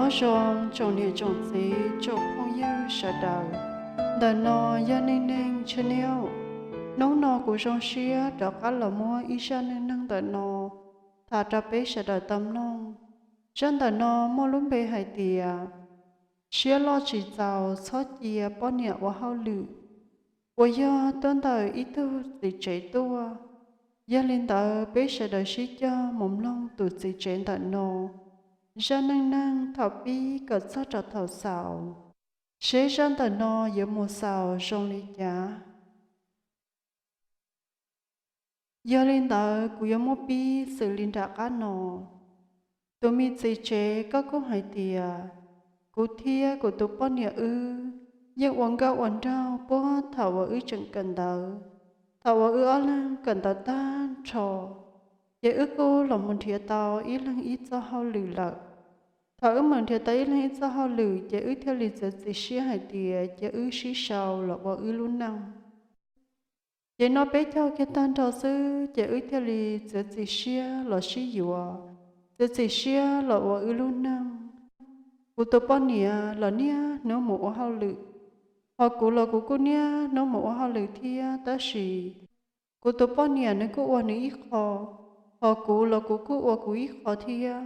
Nyob zoo tsoom niam tsoom txiv tsoom phooj ywg sawv daws, ntawm no yog Neej Neej channel. Hnub no kuv zoo siab rov qab los muab ib zaj neej neeg ntawm no tham rau peb sawv daws tau mloog. Zaj ntawm no muaj lub npe hais tias, siab loj tsis txaus txhob cia poj niam ua hauj lwm, uas yog tuaj ntawm ib tug txiv tsev tuaj. Yog li ntawd peb sawv daws sib cog mus mloog tus txiv tsev ntawm no zaj neej neeg thaum pib kom txog rau thaum xaus, seb zaj ntawm no yuav mus xaus zoo li cas. Yog li ntawd kuv yuav muab pib xws li nram qab no. Tus me txiv tsev koj kuj hais tias, kuv thiab kuv tus poj niam wb yeej ua nkauj ua nraug puag thaum uas wb tseem kawm ntawv. Thaum uas wb ob leeg kawm ntawv tag nrho, ces wb kuj los mus nrhiav tau ib leeg ib txoj hauj lwm lawm. Thaum wb mus nrhiav tau ib leeg ib txoj hauj lwm ces wb thiaj li txiav txim siab hais tias cia wb sib sau los ua wb lub neej. Ces noj peb caug kiag tag nrho xwb ces wb thiaj li txiav txim siab los sib yuav, txiav txim siab los ua wb lub neej. Kuv tus poj niam los niaj hnub mus ua hauj lwm, hos kuv los kuv kuj niaj hnub mus ua hauj lwm thiab, tab sis kuv tus poj niam nws kuj ua nws ib qho, hos kuv los kuv kuj ua kuv ib qho thiab.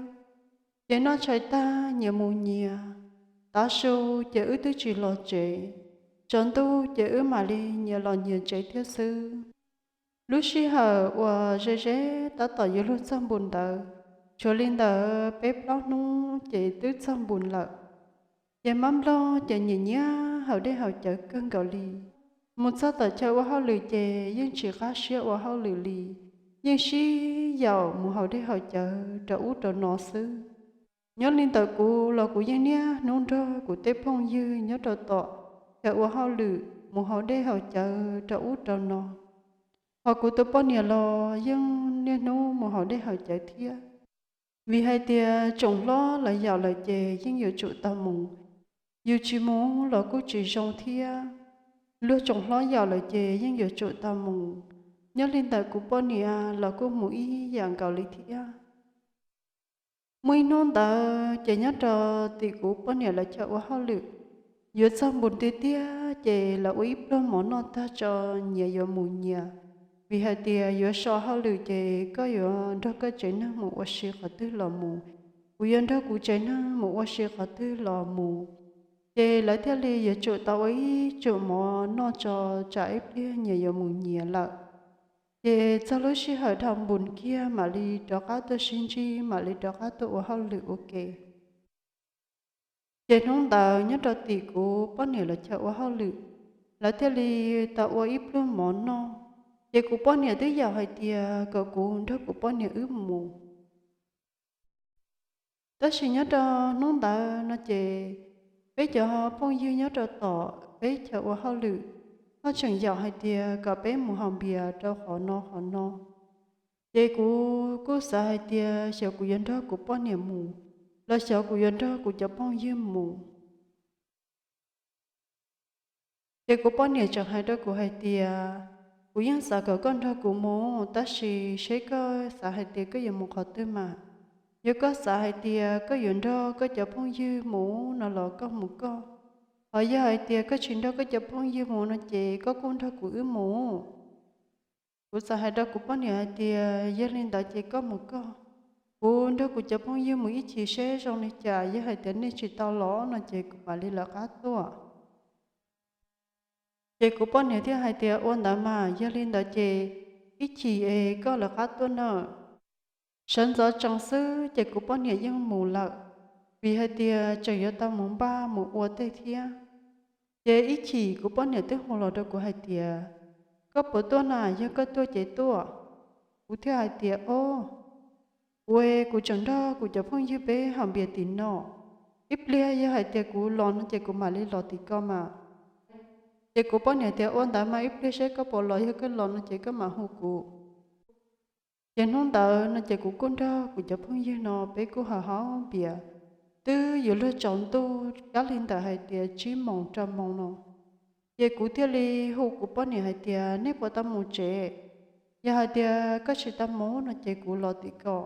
Ces noj tshais tag nyias mus nyias, tav su ces wb twb tsis los tsev, tsaus ntuj ces wb mam li nyias los nyias tsev thiab xwb. Lub sij hawm uas ze ze tab tom yuav luag txog npus ntawd, tshuav li ntawd peb plaub hnub ces twb txog npus lawm. Ces mab nplog ces nyiam nyiam haus dej haus cawv kawg nkaus li. Mus txog tom chaw ua hauj lwm ces yeej tsis qab siab ua hauj lwm li, yeej sib yaum mus haus dej haus cawv rau ub rau no xwb. Nyob li ntawm kuv los kuv yeej niaj hnub nrog kuv tej phooj ywg nyob rau tom chaw ua hauj lwm mus haus dej haus cawv rau ub rau no, hos kuv tus poj niam los yeej niaj hnub mus haus dej haus cawv thiab. Vim hais tias tsoom hlob lawv yaum lawm ces yeej yuav tsum tau mus, yus tsis mus los kuj tsis zoo thiab. Luag tsoom hlob yaum lawm ces yeej yuav tsum tau mus. Nyob li ntawm kuv poj niam los kuj mus ib yam nkaus li thiab. Muaj ib hnub ntawd ces nyob rau tim kuv poj niam lawv chaw ua hauj lwm, yuav txog npus tiag tiag ces lawv ua ib pluag mov noj tag tso nyias yuav mus nyias. Vim hais tias yuav so hauj lwm ces koj yuav nrog koj tsev neeg mus ua si qhov twg los mus, kuv yuav nrog kuv tsev neeg mus ua si qhov twg los mus. Ces lawv thiaj li yuav tsum tau ua ib tsum mov noj tso tsam ib pliag nyias yuav mus nyias lawm. Ces txog lub sij hawm dhau npus kiag mam li rov qab tuaj sib ntsib, mam li rov qab tuaj ua hauj lwm ua ke. Ces hnub ntawd nyob rau tim kuv poj niam lawv chaw ua hauj lwm, lawv thiaj li tau ua ib pluag mov noj. Ces kuv poj niam twb yaum hais tias kom kuv nrog kuv poj niam wb mus. Tab sis nyob rau hnub ntawd no ces peb cov phooj ywg nyob rau tom peb chaw ua hauj lwm ho tseem yaum hais tias kom peb mus haus npias rau qhov no qhov no. Ces kuv kuj xav hais tias xyov kuv yuav nrog kuv poj niam mus los xyov kuv yuav nrog kuv cov phooj ywg mus. Ces kuv poj niam tseem hais rau kuv hais tias, kuv yeej xav kom koj nrog kuv mus, tab sis seb koj xav hais tias koj yuav mus qhov twg mas. Yog koj xav hais tias koj yuav nrog koj cov phooj ywg mus no los koj mus koj, hos yog hais tias koj tsis nrog koj cov phooj ywg mus no ces koj kuj nrog kuv wb mus. Kuv txawm hais rau kuv poj niam hais tias, yog li ntawd ces koj mus koj, kuv nrog kuv cov phooj ywg mus ib chim seb zoo li cas, yog hais tias nej tsis tau los no ces kuv mam li lawv qab tuaj. Ces kuv poj niam thiaj hais tias, ua ntawd mas, yog li ntawd ces ib chim es koj lawv qab tuaj na. Sawv ntxov tsees xwb ces kuv poj niam yeej mus lawm, vim hais tias tseem yuav tau mus npaj mus ua tej thiab. Ces ib chim kuv poj niam twb hu los rau kuv hais tias, koj puas tuaj na, yog koj tuaj ces tuaj. Kuv thiaj hais tias, o, kuv, kuv tseem nrog kuv cov phooj ywg peb haus npias tim no, ib pliag yog hais tias kuv los no ces kuv mam li los tim ko mas. Ces kuv poj niam tias, ua ntawd mas ib pliag seb koj puas los, yog koj los no ces koj mam hu kuv. Ces hnub ntawd no ces kuv kuj nrog kuv cov phooj ywg no peb kuj haus haus npias, twb yuav luag tsaus ntuj kab li ntawm hais tias tsib moos rau moos no. Ces kuv thiaj li hu kuv poj niam hais tias, nej puas tau mus tsev? Yog hais tias koj tsis tau mus no ces kuv los tim ko.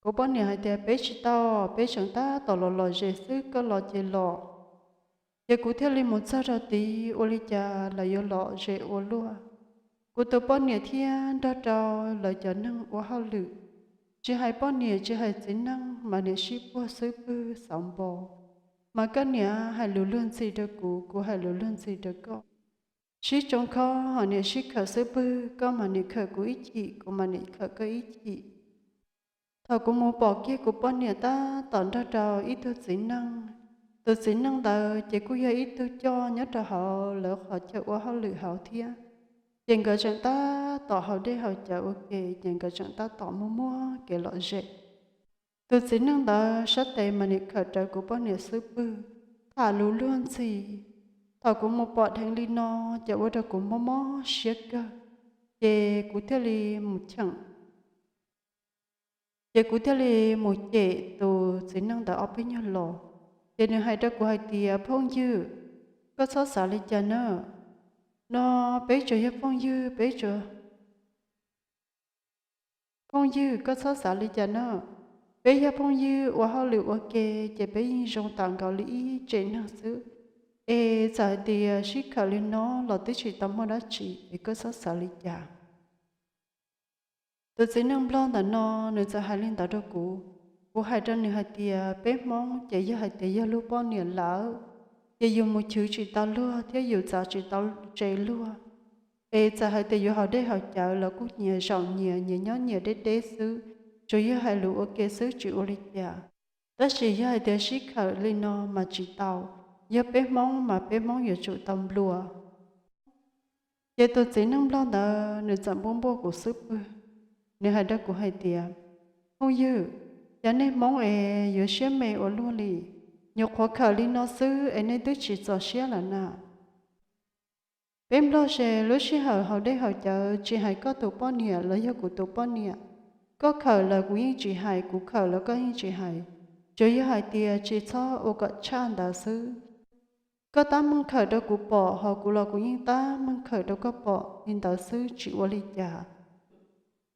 Kuv poj niam hais tias, peb tsis tau, peb tseem tab tom los lom zem xwb, koj los ces los. Ces kuv thiaj li mus txog rau tid, ua li cas lawv yuav lom zem ua luaj. Kuv tus poj niam thiab nrog rau lawv cov neeg ua hauj lwm, tsis hais poj niam tsis hais txiv neej mas niam sib puag xwb pwg xauv npo. Mas koj niam hais lus luag ntxhi rau kuv, kuv hais lus luag ntxhi rau koj. Sib tsoo khob ho niam sib khawm xwb pwg, koj mas niam khawm kuv ib chim, kuv mas niam khawm koj ib chim. Thaum kuv mus pom kiag kuv poj niam tab tom nrog rau ib tug txiv neej, tus txiv neej ntawd ces kuj yog ib tug coj nyob rau hauv lawv qhov chaw ua hauj lwm hauv thiab. Ces nkawd tseem tab tom haus dej haus cawv ua ke, ces nkawd tseem tab tom muaj muaj kev lom zem. Tus txiv neej ntawd sab tes mas niam khawm rawv kuv poj niam xwb pwg, tham lus luag ntxhi. Thaum kuv mus pom dheev li no, ces ua rau kuv mob mob siab kawg, ces kuv thiaj li mus cheem. Ces kuv thiaj li mus cem tus txiv neej ntawd ob peb nyuag los. Ces nws hais rau kuv hais tias, phooj ywg, koj txhob xav li cas na, no peb tsuas yog phooj ywg, peb tsuas phooj ywg, koj txhob xav li cas na. Peb yog phooj ywg ua hauj lwm ua ke, ces peb yeej zoo tas nkaus li ib tsev neeg xwb. Es txawm hais tias sib khawm li no los twb tsis tau muaj dab tsi, es koj txhob xav li cas. Tus txiv neej nplog ntawm no, nws txawm hais li ntawd rau kuv. Kuv hais rau nws hais tias, peb Hmoob ces yog hais tias yog luag poj niam lawm, ces yus mus chwv tsis tau luag thiab yus txav tsis tau tsev luag. Es txawm hais tias yuav haus dej haus cawv los kuj nyias zaum nyias, nyias nyob nyias deb deb xwb, tsuas yog hais lus ua ke xwb tsis ua li cas. Tab sis yog hais tias sib khawm li no mas tsis tau, yog peb Hmoob mas peb Hmoob yuav tsum tau nplua. Ces tus txiv neej nplog ntawd nws txawm npuaj npuaj kuv xwb pwg, nws hais rau kuv hais tias, phooj ywg, yog nej Hmoob es yuav siab me ua luaj li, nyuam qhuav khawm li no xwb es nej twb tsis txaus siab lawm na. Peb nplog ces lub sij hawm haus dej haus cawv tsis hais koj tus poj niam los yog kuv tus poj niam, koj khawm los kuv yeej tsis hais, kuv khawm los koj yeej tsis hais, tsuas yog hais tias tsis txhob ua kom tshaj ntawd xwb. Koj tab meeg khawm rau kuv pom, ho kuv los kuv yeej tab meeg khawm rau koj pom li ntawd xwb tsis ua li cas.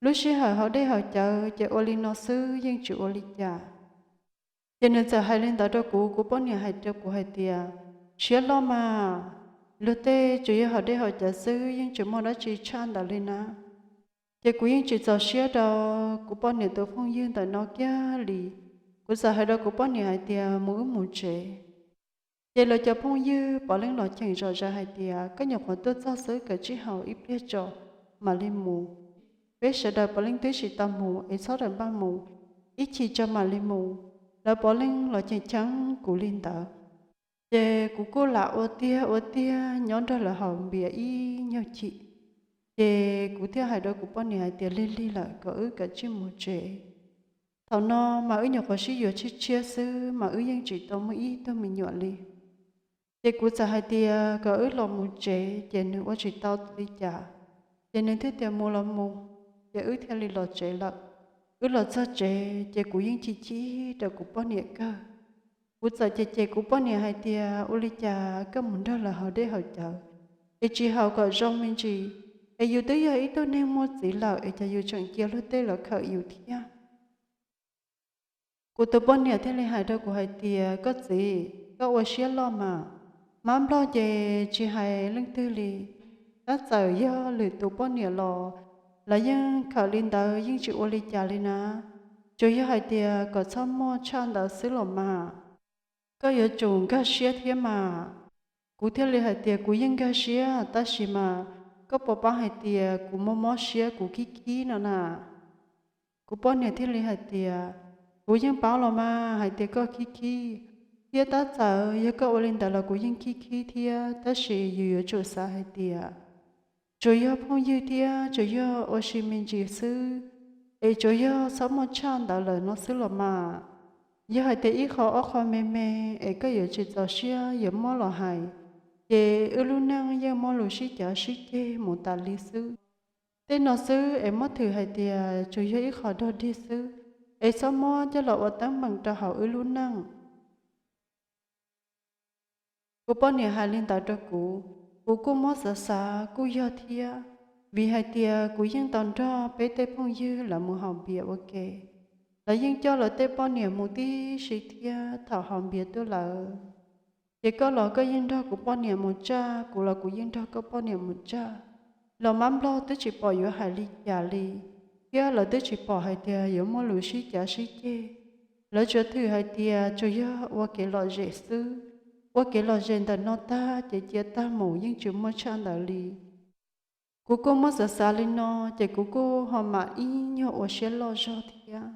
Lub sij hawm haus dej haus cawv ces ua li no xwb yeej tsis ua li cas. Ces nws txawm hais li ntawd rau kuv, kuv poj niam hais rau kuv hais tias, siab loj mas, luag tej tsuas yog haus dej haus cawv xwb yeej tsis muaj dab tsi tshaj ntawd li na. Ces kuv yeej tsis txaus siab rau kuv poj niam tus phooj ywg ntawm no kiag li. Kuv txawm hais rau kuv poj niam hais tias, mus wb mus tsev. Ces lawv cov phooj ywg puav leej los cheem zom zaws hais tias, koj nyuam qhuav tuaj txog xwb, kav tsij haus ib pliag tso mam li mus. Peb sawv daws puav leej twb tsis tau mus es txhob rawm npaj mus, ib chim tso mam li mus. Lawv puav leej los cheem cheem kuv li ntawd. Ces kuv kuj lam ua tiag ua tiag nyob nrog lawv haus npias ib nyuag chim. Ces kuv thiaj hais rau kuv poj niam hais tias, lig lig lawm, kom wb kav tsij mus tsev. Thaum no mas wb nyuam qhuav sib yuav tshiab tshiab xwb mas wb yeej tsis tau muaj ib tug me nyuam li. Ces kuv txawm hais tias kom wb los mus tsev, ces nws ua tsis tau li cas. Ces nws thiaj tias mus los mus, ces wb thiaj li los tsev lawm. Wb los txog tsev ces kuv yeej chim chim rau kuv poj niam kawg. Kuv txawm cem cem kuv poj niam hais tias, ua li cas koj mus nrog lawv haus dej haus cawv es tsis haus kom zoo me ntsis, es yus twb yog ib tug neeg muaj txiv lawm es cas yus tseem cia luag tej los khawm yus thiab. Kuv tus poj niam thiaj li hais rau kuv hais tias, koj txiv, koj ua siab loj mas, mab nplog ces tsis hais leej twg li, tab txawm yog lwm tus poj niam los lawv yeej khawm li ntawd yeej tsis ua li cas li na. Tsuas yog hais tias kom txhob muaj tshaj ntawd xwb los mas, koj yuav tsum nkag siab thiab mas. Kuv thiaj li hais tias, kuv yeej nkag siab tab sis mas koj puas paub hais tias kuv mob mob siab, kuv khib khib no na. Kuv poj niam thiaj li hais tias, kuv yeej paub los mas hais tias koj khib khib, thiab tab txawm yog koj ua li ntawd los kuv yeej khib khib thiab, tab sis yus yuav tsum xav hais tias tsuas yog phooj ywg thiab tsuas yog ua si me ntsis xwb, es tsuas yog txhob muaj tshaj ntawd lawm no xwb los mas. Yog hais tias ib qho ob qho me me es koj yuav tsis txaus siab yuav muab los hais, ces wb lub neej yeej muab lus sib cav sib ceg mus tas li xwb. Tej no xwb es muab thwm hais tias tsuas yog ib qho dog dig xwb, es txhob muab coj los ua teeb meem rau hauv wb lub neej. Kuv poj niam hais li ntawd rau kuv, kuv kuj muab xav xav kuj yog thiab, vim hais tias kuv yeej tau nrog peb tej phooj ywg lawv mus haus npias ua ke. lawv yeej coj lawv tej poj niam mus tib si thiab thaum haus npias tuaj lawm. Ces koj los koj yeej nrog kuv poj niam mus tsaj, kuv los kuv yeej nrog koj poj niam mus tsaj, los mab nplog twb tsis pom yuav hais li cas li, thiab lawv twb tsis pom hais tias yuav muaj lus sib cav sib ceg. Lawv tsuas thwm hais tias tsuas yog ua kev lom zem xwb, ua kev lom zem ntawm no tag ces cia tag mus, yeej tsis muaj tshaj ntawd li. Kuv kuj muab xav xav li no, ces kuv kuj ho mam ib nyuag ua siab loj zog thiab.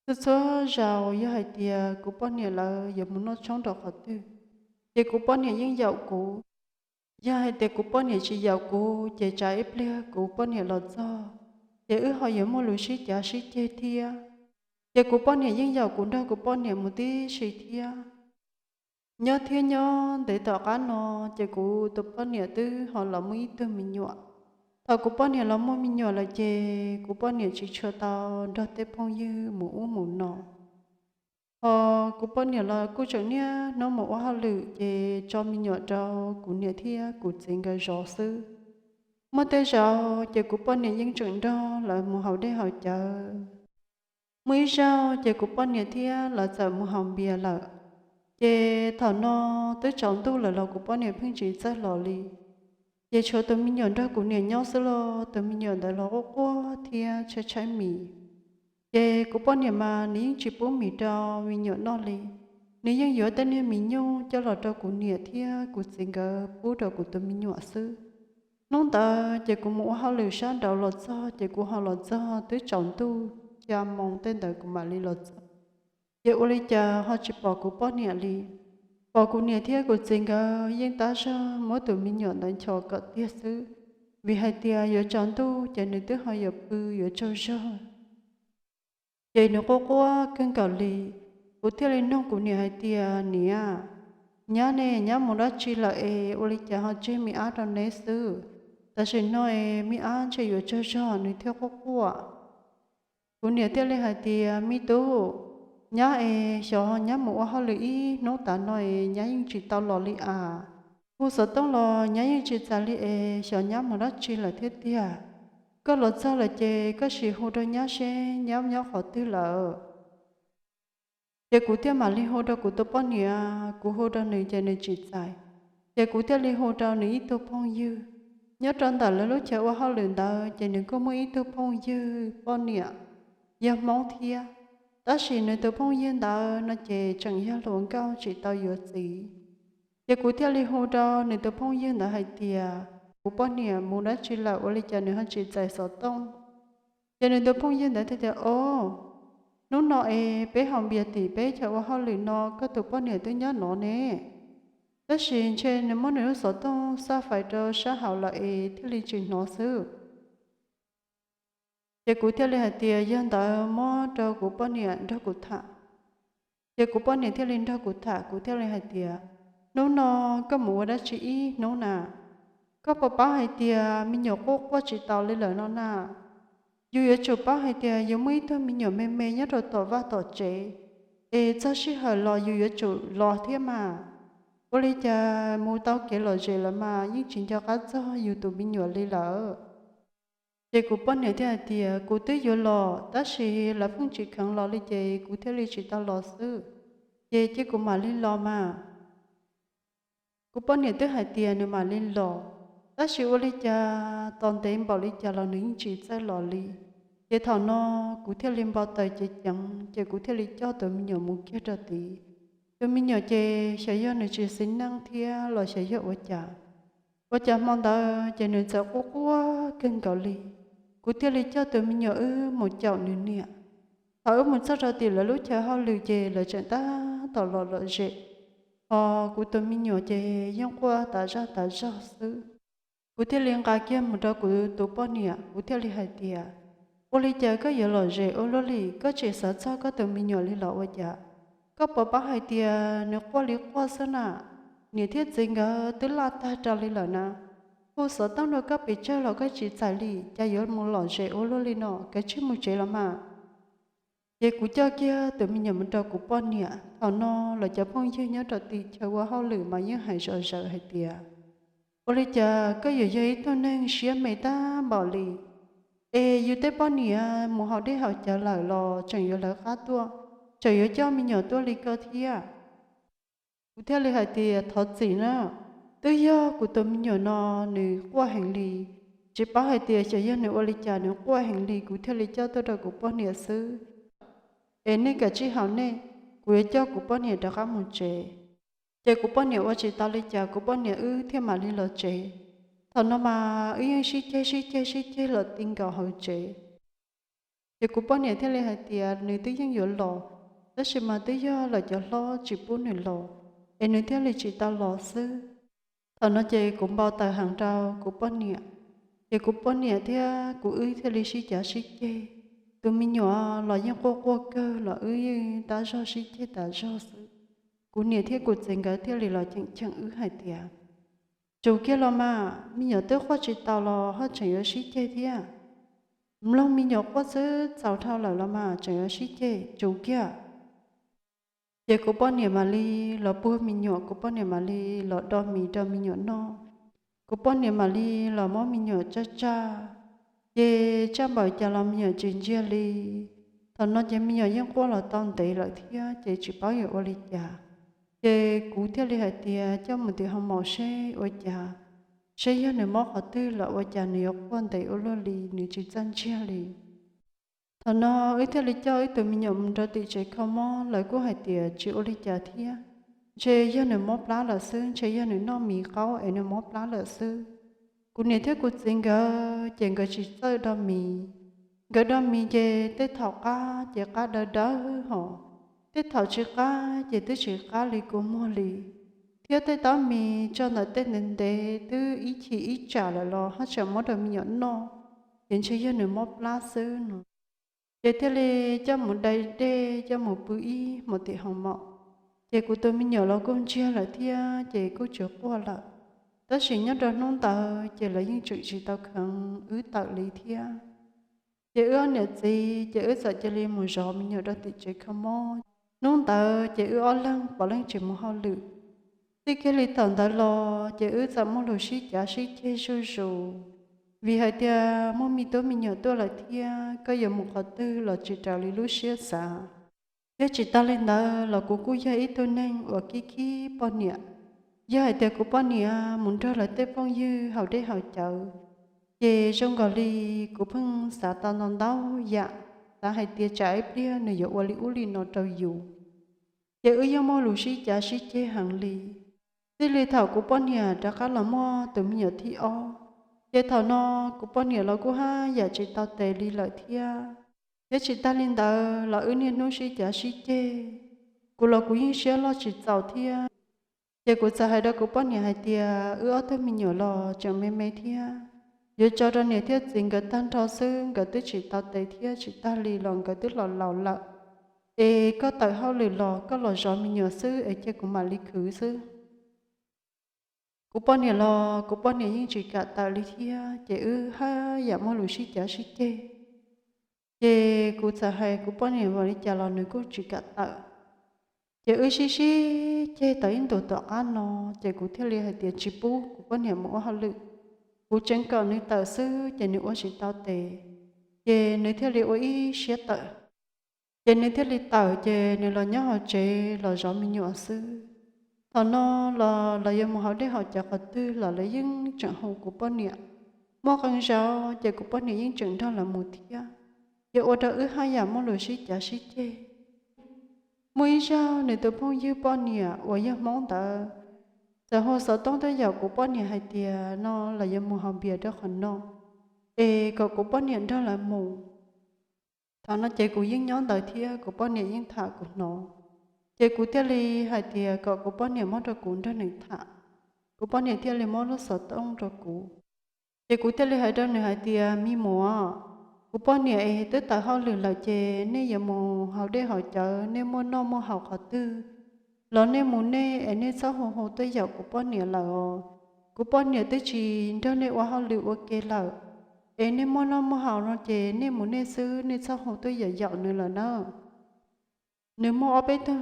Txhua txhua zaus yog hais tias kuv poj niam lawv yuav mus noj tshoob rau qhov twg, ces kuv poj niam yeej yaum kuv. Yog hais tias kuv poj niam tsis yaum kuv, ces tsam ib pliag kuv poj niam los txog, ces wb ho yuav muaj lus sib cav sib ceg thiab. Ces kuv poj niam yeej yaum kuv nrog kuv poj niam mus tib si thiab. Nyob thiab nyob ntev tom qab no, ces kuv tus poj niam twb ho los muaj ib tug me nyuam. Thaum kuv poj niam los muaj me nyuam lawm, ces kuv poj niam tsis tshua tau nrog tej phooj ywg mus ub mus no. Ho kuv poj niam los kuj tseem niaj hnub mus ua hauj lwm, ces tso me nyuam rau kuv niam thiab kuv txiv nkawd zov xwb. Muaj tej zaum ces kuv poj niam yeej tseem nrog lawv mus haus dej haus cawv. Muaj ib zaug ces kuv poj niam thiab lawv txawm mus haus npias lawm, ces thaum no twb tsaus ntuj lawm los kuv poj niam pheej tsis txawj los li. Ces tshuav tus me nyuam nrog kuv niam nyob xwb los tus me nyuam ntawd los quaj quaj thiab tshaib tshaib mis. Ces kuv poj niam mas nws yeej tsis pub mis rau me nyuam noj li, nws yeej yuav tej niag mis nyuj coj los rau kuv niam thiab kuv txiv nkawd pub rau kuv tus me nyuam xwb. Hnub ntawd ces kuv mus ua hauj lwm sab nraud los txog, ces kuv ho los txog twb tsaus ntuj, xya moos tej ntawd kuv mam li los txog. Ces ua li cas ho tsis pom kuv poj niam li. Pom kuv niam thiab kuv txiv nkawd yeej tab zog muab tus me nyuam ntawd nchos kom tiag xwb, vim hais tias yuav tsaus ntuj ces nws twb ho yuav pw yuav tsaug zog. Ces nws quaj quaj kawg nkaus li. Kuv thiaj li nug kuv niam hais tias, Niam, nyab ne, nyab mus dab tsi lawm es ua li cas ho tseg me ab rau neb xwb? Tam sim no es me ab ntshe yuav tsaug zog nws thiaj quaj quaj. Kuv niam thiaj li hais tias, Me tub, nyab es xyov nyab mus ua hauj lwm ib hnub tas no es nyab yeej tsis tau los li as. Hu xov tooj los nyab yeej tsis txais li es xyov nyab mus dab tsi lawm thiab tiag. Koj los txog lawm ces koj sim hu rau nyab seb nyab nyob qhov twg lawm. Ces kuv thiaj mam li hu rau kuv tus poj niam, kuv hu rau nws ces nws tsis txais. Ces kuv thiaj li hu rau nws ib tug phooj ywg. Nyob rau ntawm lawv lub chaw ua hauj lwm ntawd ces nws kuj muaj ib tug phooj ywg poj niam yog Hmoob thiab, tab sis nws tus phooj ywg ntawd no ces tseem yog hluas nkauj tsis tau yuav txiv. Ces kuv thiaj li hu rau nws tus phooj ywg ntawd hais tias, Kuv poj niam mus dab tsi lawm ua li cas nws ho tsis txais xov tooj? Ces nws tus phooj ywg ntawd thiaj tias, Au, hnub no es peb haus npias tim peb chaw ua hauj lwm no koj tus poj niam twb nyob no ne, tab sis ntshe nws muab nws lub xov tooj xaj fais rau sab hauv lawm es thiaj li tsis hnov xwb. Ces kuv thiaj li hais tias, Yog ntawd muab rau kuv poj niam nrog kuv tham. Ces kuv poj niam thiaj li nrog kuv tham, kuv thiaj li hais tias, Hnub no koj mus ua dab tsi ib hnub na? Koj puas paub hais tias me nyuam quaj quaj tsis taus li lawm no na? Yus yuav tsum paub hais tias yus muaj ib tug me nyuam me me nyob rau tom vaj tom tsev, es txog sij hawm los yus yuav tsum los thiab mas. Ua li cas mus tau kev lom zem lawm mas yeej tsis nco qab txog yus tus me nyuam li lawm? Ces kuv poj niam thiaj hais tias, Kuv twb yuav los tab sis lawv pheej tsis kheev los li ces kuv thiaj li tsis tau los xwb. Ces cia kuv mam li los mas. Kuv poj niam twb hais tias nws mam li los, tab sis ua li cas tos ntev npaum li cas los nws yeej tsis txawj los li. Ces thaum no kuv thiaj li npau taws ceev ceev, ces kuv thiaj li coj tus me nyuam mus kiag rau tid. Tus me nyuam ces xyov yog nws tsis xis neej thiab los xyov yog ua cas, ua cas hmo ntawd ces nws txawm quaj quaj kawg nkaus li. Kuv thiaj li coj tus me nyuam wb mus caum nws niam. Thaum wb mus txog rau tim lawv lub chaw hauj lwm ces lawv tseem tab tom los lom zem, ho kuv tus me nyuam ces yeej quaj tas zaj tas zog xwb. Kuv thiaj li nqa kiag mus rau kuv tus poj niam, kuv thiaj li hais tias, Ua li cas koj yuav lom zem ua luaj li, koj tsis xav txog koj tus me nyuam li los ua cas? Koj puas paub hais tias nws quaj li quaj xwb na, niam thiab txiv nkawd twb laj tag rau li lawm na. Hu xov tooj rau koj pes tsawg los koj tsis txais li, cas yuav mus lom zem ua luaj li no, kav tsij mus tsev los mas. Ces kuv coj kiag tus me nyuam mus rau kuv poj niam. Thaum no lawv cov phooj ywg nyob rau tim chaw ua hauj lwm mas yeej hais zom zaws hais tias, Ua li cas koj yuav yog ib tug neeg siab me tag npaum li? Es yus tej poj niam mus haus dej haus cawv lawm los tseem yuav lawv qab tuaj, tseem yuav coj me nyuam tuaj li koj thiab. Kuv thiaj li hais tias thov txim na, twb yog kuv tus me nyuam no nws quaj heev li, tsis paub hais tias xyov yog nws ua li cas nws quaj heev li kuv thiaj li coj tuaj rau kuv poj niam xwb. Es nej kav tsij haus nej, kuv yuav coj kuv poj niam rov qab mus tsev. Ces kuv poj niam ua tsis tau li cas kuv poj niam wb thiaj mam li los tsev. Thaum no mas wb yeej sib ceg sib ceg sib ceg los ti nkaus hauv tsev. Ces kuv poj niam thiaj li hais tias nws twb yeej yuav los, tab sis mas twb yog lawv cov hlob tsis pub nws los, es nws thiaj li tsis tau los xwb. Thaum no ces kuv npau taws heev rau kuv poj niam, ces kuv poj niam thiab kuv wb thiaj li sib cav sib ceg. Tus me nyuam los yeej quaj quaj kawg los wb yeej tab zog sib ceg tas zog xwb. Kuv niam thiab kuv txiv nkawd thiaj li los cheem cheem wb hais tias, tsum kiag los mas, me nyuam twb quaj tsis tau los ho tseem yuav sib ceg thiab. Mloog me nyuam quaj xwb txaus dhau lawm los mas tseem yuav sib ceg, tsum kiag. Ces kuv poj niam mam li los puag me nyuam, kuv poj niam mam li los do mis rau me nyuam noj. Kuv poj niam mam li los muab me nyuam tsaj tsaj, ces tsaj npaum cas los me nyuam tsis ntsiag li. Thaum no ces me nyuam yeej quaj los tau ntev lawm thiab ces tsis paub yuav ua li cas. Ces kuv thiaj li hais tias coj mus tim hoo maum seb ua cas, seb yog nws mob qhov twg los ua cas nws yuav quaj ntev ua luaj li, nws tsis txawj ntsiag li. Thaum no wb thiaj li coj wb tus me nyuam mus rau tim tsev kho mob, lawv kuj hais tias tsis ua li cas thiab, ntshe yog nws mob plab lawm xwb, ntshe yog nws noj mis qaub es nws mob plab lawm xwb. Kuv niam thiab kuv txiv nkawd ces nkawd tsis txawj do mis, nkawd do mis ces tej thaum qab ces qab dawb dawb hos, tej thaum tsis qab ces twb tsis qab li kua muag li, thiab tej taub mis tso ntawm tej ntev ntev twb ib chim ib tsam lawm los ho tseem muab rau me nyuam noj, ces ntshe yog nws mob plab xwb no. Ces thiaj li coj mus dai dej coj mus pw ib hmos tim hoo maum. Ces kuv tus me nyuam los kuj ntsiag lawm thiab ces kuj tsis quaj lawm. Tab sis nyob rau hnub ntawd ces lawv yeej tseem tsis tau kheev wb tawm li thiab. Ces wb ob niam txiv ces wb txawm cia li mus zov me nyuam rau tim tsev kho mob. Hnub ntawd ces wb ob leeg puav leej tsis mus hauj lwm. Txij kiag li thaum ntawd los ces wb txawm muaj lus sib cav sib ceg zuj zus, vim hais tias muaj me tub me nyuam tuaj lawm thiab koj yuav mus qhov twg los tsis raws li lub siab xav. Thiab tsis tas li ntawd los kuv kuj yog ib tug neeg uas khib khib poj niam. Yog hais tias kuv poj niam mus nrog lawv tej phooj ywg haus dej haus cawv, ces zoo nkaus li kuv pheej xav tau ntau ntau yam, xav hais tias tsam ib pliag nws yuav ua li ub li no rau yus. Ces wb yeej muaj lus sib cav sib ceg heev li. Txij li thaum kuv poj niam rov qab los muaj tus me nyuam thib ob, ces thaum no kuv poj niam los kuj haj yam tsis tau tes li lawm thiab. Thiab tsis tas li ntawd los wb niaj hnub sib cav sib ceg, kuv los kuv yeej siab loj tsis txaus thiab. Ces kuv txawm hais rau kuv poj niam hais tias wb ob tug me nyuam los tseem me me thiab, yuav tso rau niam thiab txiv nkawd tag nrho xwb, nkawd twb tsis tau tes thiab tsis tas li los nkawd twb los laus lawm. Es koj tawm hauj lwm los koj los zov me nyuam xwb es cia kuv mam li khwv xwb. Kuv poj niam los kuv poj niam yeej tsis kam tawm li thiab, ces wb haj yam muaj lus sib cav sib ceg. Ces kuv txawm hais kuv poj niam ua li cas los nws kuj tsis kam tawm. Ces wb sib sib ceg tau ib ntus tom qab no, ces kuv thiaj li hais tias tsis pub kuv poj niam mus ua hauj lwm, kuv tseev kom nws tawm xwb ces nws ua tsis tau tes, ces nws thiaj li ua ib siab tawm. Ces nws thiaj li tawm ces nws los nyob hauv tsev los zov me nyuam xwb. Thaum no los lawv yuav mus haus dej haus cawv qhov twg los lawv yeej tseem hu kuv poj niam. Muaj qee zaus ces kuv poj niam yeej tseem nrog lawv mus thiab, ces ua rau wb haj yam muaj lus sib cav sib ceg. Muaj ib zaug nws tus phooj ywg poj niam uas yog Hmoob ntawd txawm hu xov tooj tuaj yaum kuv poj niam hais tias no lawv yuav mus haus npias rau qhov no, es kom kuv poj niam nrog lawv mus. Thaum no ces kuv yeej nyob ntawd thiab kuv poj niam yeej tham kuv hnov. Ces kuv thiaj li hais tias kom kuv poj niam muab rau kuv nrog nws tham. Kuv poj niam thiaj li muab lub xov tooj rau kuv. Ces kuv thiaj li hais rau nws hais tias, me muam, kuv poj niam es twb tawm hauj lwm lawm ces nej yuav mus haus dej haus cawv, nej muaj noj muaj haus qhov twg los nej mus nej es nej txhob hu hu tuaj yaum kuv poj niam lawm os. Kuv poj niam twb tsis nrog nej ua hauj lwm ua ke lawm, es nej muaj noj muaj haus no ces nej mus nej xwb, nej txhob hu tuaj yaum yaum nws lawm na. Nws muaj ob peb tug,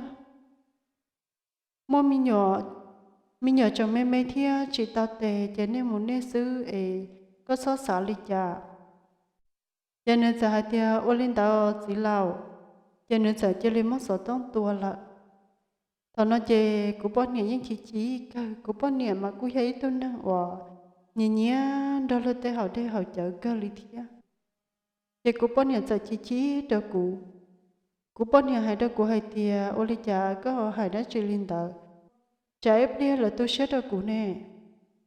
muaj me nyuam, me nyuam tseem me me thiab tsis tau tes ces nej mus nej xwb es koj txhob xav li cas. Ces nws txawm hais tias, Ua li ntawd txiv laus. Ces nws txawm cia li muab xov tooj tua lawm. Thaum no ces kuv poj niam yeej chim chim kawg, kuv poj niam mas kuj yog ib tug neeg uas nyiam nyiam nrog luag tej haus dej haus cawv kawg li thiab. Ces kuv poj niam txawm chim chim rau kuv. Kuv poj niam hais rau kuv hais tias, Ua li cas koj ho hais dab tsi li ntawd? Tsam ib pliag lawv tu siab rau kuv ne.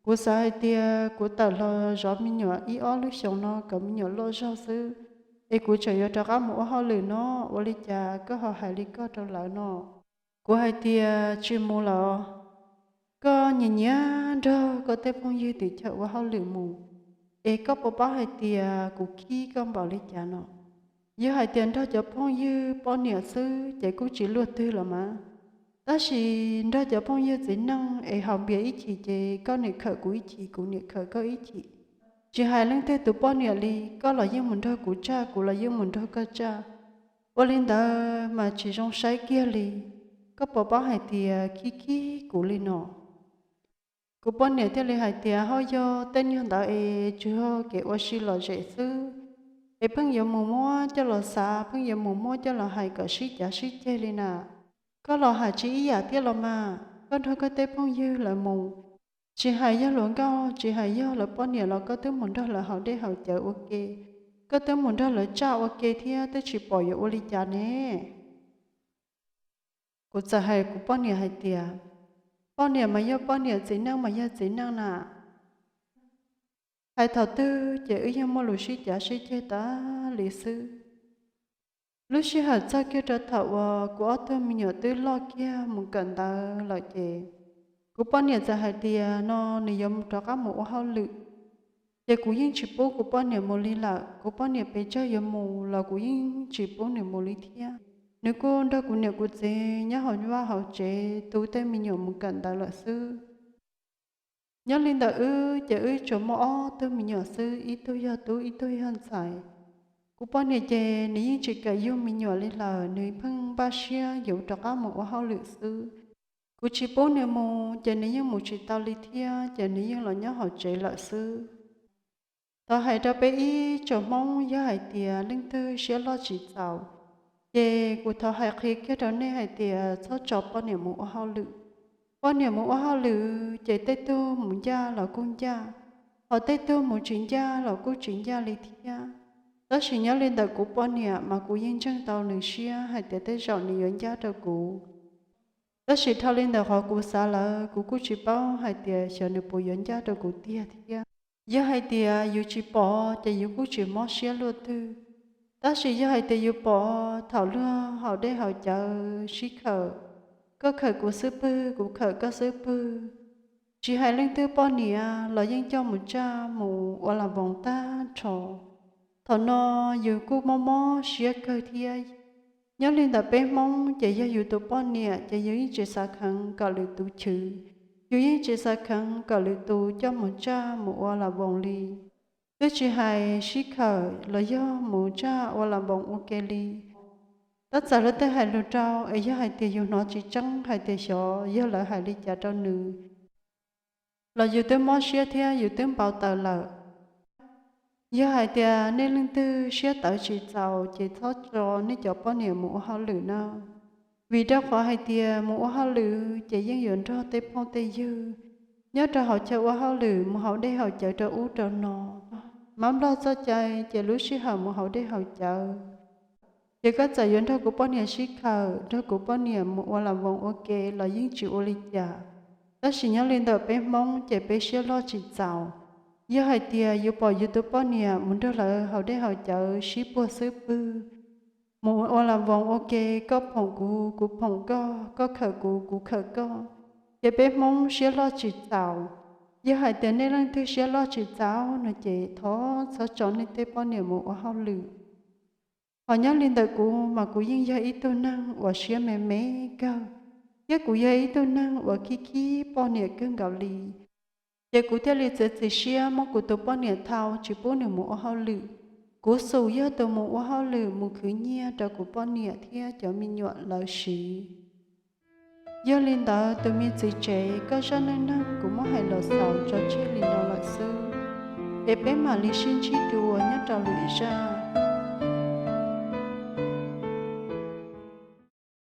Kuv xav hais tias kuv tawm los zov me nyuam ib ob lub xyoos no kom me nyuam loj zog xwb, es kuv tseem yuav rov qab mus ua hauj lwm no. Ua li cas koj ho hais li koj rau lawv no? Kuv hais tias, Tsis mus lawm. Koj nyiam nyiam nrog koj tej phooj ywg tim chaw ua hauj lwm mus, es koj puas paub hais tias kuv khib koj npaum li cas no? Yog hais tias nrog cov phooj ywg poj niam xwb ces kuj tsis luaj twg los mas, tab sis nrog cov phooj ywg txiv neej es haus npias ib chim ces koj niam khawm kuv ib chim, kuv niam khawm koj ib chim. Tsis hais leej twg tus poj niam li, koj los yeej mus nrog kuv tsaj, kuv los yeej mus nrog koj tsaj. Ua li ntawd mas tsis zoo saib kiag li. Koj puas paub hais tias khib khib kuv li no? Kuv poj niam thiaj li hais tias, Ho yog tej nyuag ntawd es tsuas yog kev ua si lom zem xwb, es pheej yuav mus muab coj los xav, pheej yuav mus muab coj los hais kom sib cav sib ceg li na. Koj los hais tsis ib yam thiab los mas, koj nrog koj tej phooj ywg lawv mus, tsis hais yog hluas nkauj, tsis hais yog lawv poj niam los koj twb mus nrog lawv haus dej haus cawv ua ke, koj twb mus nrog lawv tsaj ua ke thiab, twb tsis pom yuav ua li cas ne. Kuv txawm hais kuv poj niam hais tias, Poj niam mas yog poj niam, txiv neej mas yog txiv neej na. Hais thaum twg ces wb yeej muaj lus sib cav sib ceg tas li xwb. Lub sij hawm txog kiag rau thaum uas kuv ob tug me nyuam twb loj kiag mus kawm ntawv lawm ces kuv poj niam txawm hais tias no nws yuav rov qab mus ua hauj lwm. Ces kuv yeej tsis pub kuv poj niam mus li lawm, kuv poj niam pes tsawg yuav mus los kuv yeej tsis pub nws mus li thiab. Nws kuj nrog kuv niam kuv txiv nyob hauv vaj hauv tsev tu tej me nyuam mus kawm ntawv lawm xwb. Nyob li ntawm wb ces wb tsuas muaj ob tug me nyuam xwb, ib tug yog tub ib tug yog ntxhais. Kuv poj niam ces nws yeej tsis kam yug me nyuam li lawm, nws pheej npaj siab yuav rov qab mus ua hauj lwm xwb. Kuv tsis pub nws mus ces nws yeej mus tsis tau li thiab, ces nws yeej los nyob hauv tsev lawm xwb. Thov hais rau peb ib tsoom Hmoob, yog hais tias leej twg siab loj tsis txaus, ces kuv thov hais qhia kiag rau nej hais tias txhob tso poj niam mus ua hauj lwm. Poj niam mus ua hauj lwm ces tej tug mus ncaj los kuj ncaj, ho tej tug mus tsis ncaj los kuj tsis ncaj li thiab. Tab sis nyob li ntawm kuv poj niam mas kuv yeej ntseeg tau nws siab hais tias tej zaum nws yuav ncaj rau kuv. Tab sis dhau li ntawm qhov kuv xav lawm, kuv kuj tsis paub hais tias xyov nws puas yuav ncaj rau kuv tiag thiab. Yog hais tias yus tsis pom ces yus kuj tsis mob siab luaj twg. Tab sis yog hais tias yus pom thaum luag haus dej haus cawv sib khawm, koj khawm kuv xub pwg, kuv khawm koj xub pwg, tsis hais leej twg poj niam los yeej coj mus tsaj mus ua las voos tag nrho. Thaum no yus kuj mob mob siab kawg thiab. Nyob li ntawm peb Hmoob ces yog yus tus poj niam ces yus yeej tsis xav kheev kom lwm tus chwv, yus yeej tsis xav kheev kom lwm tus coj mus tsaj mus ua las voos li. Twb tsis hais sib khawm los yog mus tsaj ua las voos ua ke li. Tab txawm luag tej hais lus rau es yog hais tias yus hnov tsis tseeb hais tias xyov yog lawv hais li cas rau nws, los yus twb mob siab thiab yus twb npau taws lawm. Yog hais tias nej leej twg siab tawv tsis txaus ces txhob tso nej cov poj niam mus ua hauj lwm na. Vim rau qhov hais tias mus ua hauj lwm ces yeej yuav nrog tej phooj tej ywg nyob rau hauv chaw ua hauj lwm mus haus dej haus cawv rau ub rau no. Mab nplog txoj cai ces lub sij hawm mus haus dej haus cawv, ces koj txawm yuav nrog kuv poj niam sib khawm, nrog kuv poj niam mus ua las voos ua ke los yeej tsis ua li cas. Tab sis nyob li ntawm peb Hmoob ces peb siab loj tsis txaus. Yog hais tias yus pom yus tus poj niam mus nrog lawv haus dej haus cawv sib puag xub pwg, mus ua las voos ua ke, koj phoom kuv, kuv phoom koj, koj khawm kuv, kuv khawm koj, ces peb Hmoob siab loj tsis txaus. Yog hais tias nej leej twg siab loj tsis txaus no ces thov txhob tso nej tej poj niam mus ua hauj lwm. Ho nyob li ntawm kuv mas kuv yeej yog ib tug neeg uas siab me me kawg, thiab kuv yog ib tug neeg uas khib khib poj niam kawg nkaus li. Ces kuv thiaj li txiav txim siab muab kuv tus poj niam thau tsis pub nws mus ua hauj lwm. Kuv xum yog tus mus ua hauj lwm mus khwv nyiaj rau kuv poj niam thiab cov me nyuam lawv siv. Yog li ntawd tus me txiv tsev, koj zaj neej neeg kuv muab hais los xaus tso tseg li no lawm xwb, es peb mam li sib ntsib dua nyob rau lwm zaj.